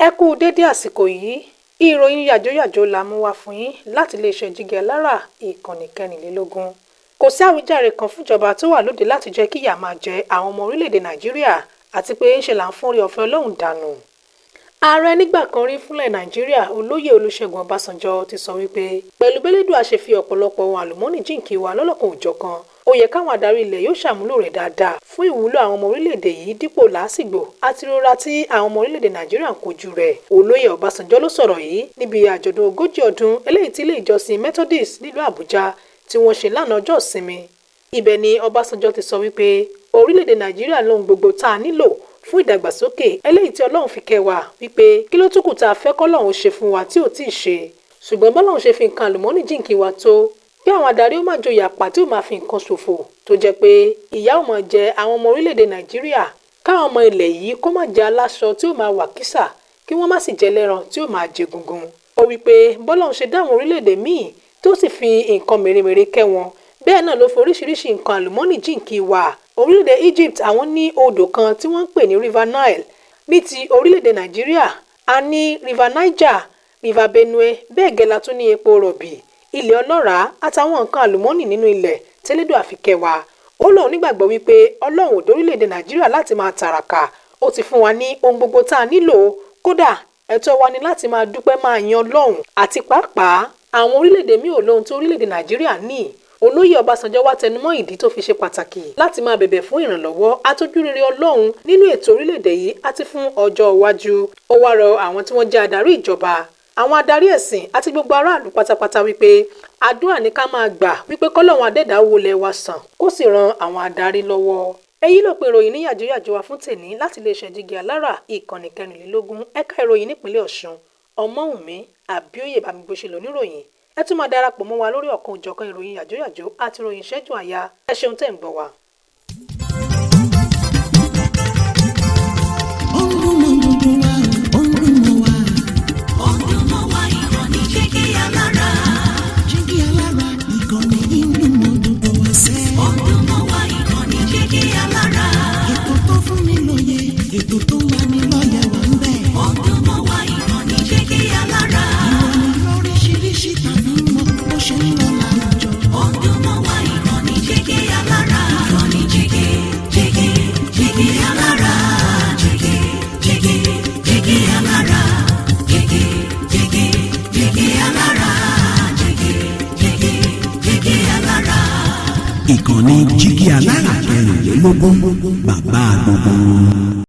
Ẹ kú dédé àsìkò yìí. Ìròyìn yàjóyàjó la mú wá fún yín láti iléeṣẹ́ Jígí Alára, ìkànnì 24. Kò sí àwíjàre kan fúnjọba tó wà lóde láti jẹ́ kíyà máa jẹ àwọn ọmọ orílẹ̀-èdè Nàìjíríà, àti pé ńṣe là ń fún orí ọ̀fẹ́ Ọlọ́run dànù. Ààrẹ nígbà kan rí fúnlẹ̀ Nàìjíríà, Olóyè Olúṣẹ́gun Ọbásanjọ́, ti sọ wípé pẹ̀lú bẹ́lẹ́dùà ṣe fi ọ̀pọ̀lọpọ̀ ohun àlùmọ́ọ́nì jíǹkí wa lọ́lọ́kan òjọ̀kan, ó yẹ káwọn adarí ilẹ̀ yóò ṣàmúlò rẹ̀ dáadáa fún ìwúlò àwọn ọmọ orílẹ̀-èdè yìí dípò làásìgbò àti ìrora tí àwọn ọmọ orílẹ̀-èdè Nàìjíríà ń kojú rẹ̀. Olóyè Ọbásanjọ́ ló sọ̀rọ̀ yìí níbi àjọ̀dún 40 ọdún eléyìí tí ilé ìjọsìn Methodist nílùú Àbújá tí wọ́n ṣe lánàá ọjọ́ ìsinmi. Ibẹ̀ ni Ọbásanjọ́ ti sọ wípé orílẹ̀-èdè Nàìjíríà lóhun gbogbo tá a nílò fún ìdàgbàsókè eléyìí tí Ọlọ́run fi kẹ́ wa, wípé kí ló tún kù tá a fẹ́ kọ́lọ́run ṣe fún wa tí ò tíì ṣe? Ṣùgbọ́n bọ́lọ́run ṣe fi nǹkan àlùmọ́ọ́nì jíǹkí wa tó, kí àwọn adarí ó máa joyè àpá tí ó máa fi nǹkan ṣòfò, tó jẹ́ pé ìyà ó máa jẹ àwọn ọmọ orílẹ̀-èdè Nàìjíríà, káwọn ọmọ ilẹ̀ yìí kó má jẹ aláṣọ tí ó máa wà kísà, kí wọ́n má sì jẹ lẹ́ran tí ó máa jẹ gungun. Ó wí pé bọ́lọ́run ṣe dá àwọn orílẹ̀-èdè míì tó sì fi nǹkan mèremère kẹ́ wọn, bẹ́ẹ̀ náà ló fi oríṣiríṣi nǹkan àlùmọ́ọ́nì jíǹkí wa. Orílẹ̀-èdè Egypt, àwọn ní odò kan tí wọ́n ń pè ní River Nile. Ní ti orílẹ̀-èdè Nàìjíríà, a ní River Niger, River Benue, bẹ́ẹ̀ gẹ́lẹ́ la tún ní epo rọ̀bì, ilẹ̀ ọlọ́ràá àtàwọn nǹkan àlùmọ́ọ́nì nínú ilẹ̀ tẹ́lẹ́dùà fi kẹ́ wa. Ó lóun nígbàgbọ́ wípé Ọlọ́run ò dórílẹ̀-èdè Nàìjíríà láti máa tàràkà, ó ti fún wa ní ohun gbogbo tá a nílò. Kódà ẹ̀tọ́ wa ni láti máa dúpẹ́, máa yan Ọlọ́run, àti pàápàá àwọn orílẹ̀-èdè míì ò lóhun tí orílẹ̀-èdè Nàìjíríà ní. Olóyè Ọbásanjọ́ wá tẹnumọ́ ìdí tó fi ṣe pàtàkì láti máa bẹ̀bẹ̀ fún ìrànlọ́wọ́ atójúrere Ọlọ́run nínú ètò orílẹ̀-èdè yìí àti fún ọjọ́ iwájú. Ó wá rọ àwọn tí wọ́n jẹ́ adarí ìjọba, àwọn adarí ẹ̀sìn àti gbogbo aráàlú pátápátá wípé àdúrà ní ká máa gbà wípé kọ́lọ́run adẹ́dàá wọlé wa sàn, kó sì ran àwọn adarí lọ́wọ́. Èyí ló pe ìròyìn ní yàjóyàjó wa fún tèní láti iléeṣẹ́ Jígí Alára, ìkànnì 24, ẹ̀ka ìròyìn nípínlẹ̀ Ọ̀ṣun. Ọmọ́wùnmí Àbíòye Bámigbóṣe lóníròyìn. Ẹ tún máa darapọ̀ mọ́ wa lórí ọ̀kan òjọ̀kan ìròyìn yàjóyàjó àti ìròyìn ìṣẹ́jú àyà. Ẹ ṣeun tẹ́ ń gbọ́ wa. Ó ń dún mọ́ gbogbo wa, ó ń dún mọ́ wa. Ó ń dún mọ́ wa, ìkànnì Jígí Alára. Jígí Alára, ìkànnì yìí ń dún mọ́ gbogbo wa sẹ́. Ó ń dún mọ́ wa, ìkànnì Jígí Alára. Ètò tó fún ni lóye, ètò tó ń lani lọ́yẹ̀ wà ń bẹ̀. Ó ń dún mọ́ wa, ìkànnì Jígí Alára. Ìròyìn lóríṣiríṣi tàbí mọ bó ṣe ń lọ láwùjọ. Ó ń dún mọ́ wa, ìkànnì Jígí Alára. Ìkànnì Jígí, Jígí, Jígí Alára. Jígí, Jígí, Jígí Alára. Jígí, Jígí, Jígí Alára. Jígí, Jígí, Jígí Alára. Ìkànnì Jígí Alára 24, bàbá gbogbo wọn.